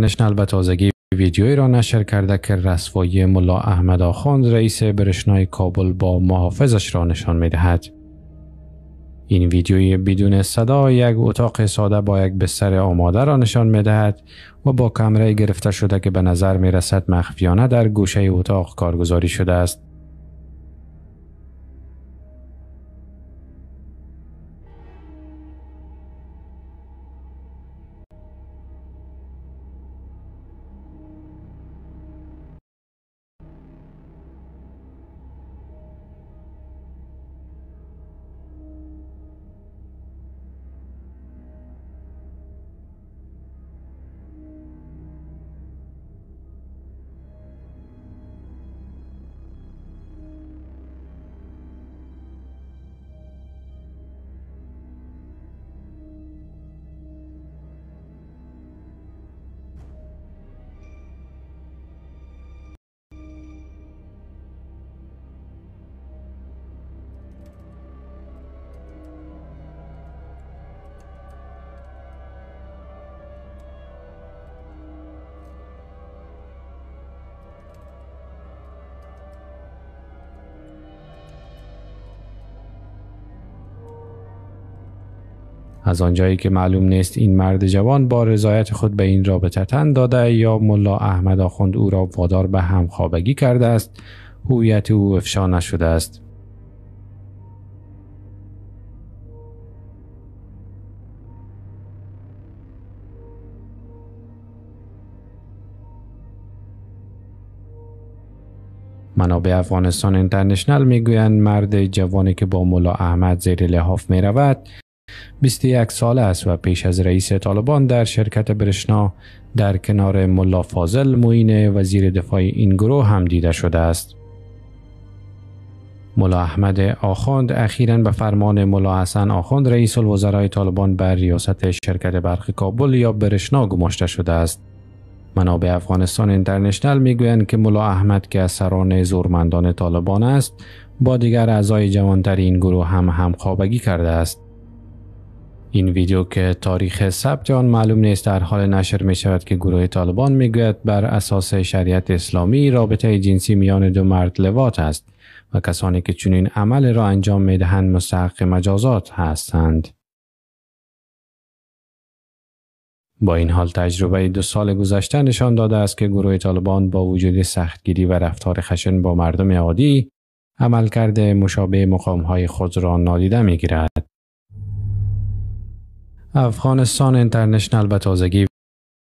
اینترنشنال به تازگی ویدیویی را نشر کرده که رسوایی ملا احمد آخوند، رئیس برشنای کابل، با محافظش را نشان می دهد. این ویدیوی بدون صدا یک اتاق ساده با یک بستر آماده را نشان می دهد و با کمره گرفته شده که به نظر می رسد مخفیانه در گوشه اتاق کارگزاری شده است. از آنجایی که معلوم نیست این مرد جوان با رضایت خود به این رابطه تن داده یا ملا احمد آخوند او را وادار به همخوابگی کرده است، هویت او افشا نشده است. منابع افغانستان اینترنشنال میگویند مرد جوانی که با ملا احمد زیر لحاف می رود 21 ساله است و پیش از رئیس طالبان در شرکت برشنا در کنار ملا فاضل، معین وزیر دفاع این گروه، هم دیده شده است. ملا احمد آخوند اخیرا به فرمان ملا حسن آخوند، رئیس الوزرای طالبان، بر ریاست شرکت برق کابل یا برشنا گماشته شده است. منابع افغانستان اینترنشنال میگویند که ملا احمد که از سران زورمندان طالبان است، با دیگر اعضای جوانتر این گروه هم همخوابگی کرده است. این ویدیو که تاریخ ثبت آن معلوم نیست، در حالی نشر می شود که گروه طالبان می گوید بر اساس شریعت اسلامی رابطه جنسی میان دو مرد لواط است و کسانی که چنین عمل را انجام می دهند مستحق مجازات هستند. با این حال، تجربه 2 سال گذشته نشان داده است که گروه طالبان با وجود سختگیری و رفتار خشن با مردم عادی، عملکرد مشابه مقامهای خود را نادیده می گیرد. افغانستان اینترنشنال به تازگی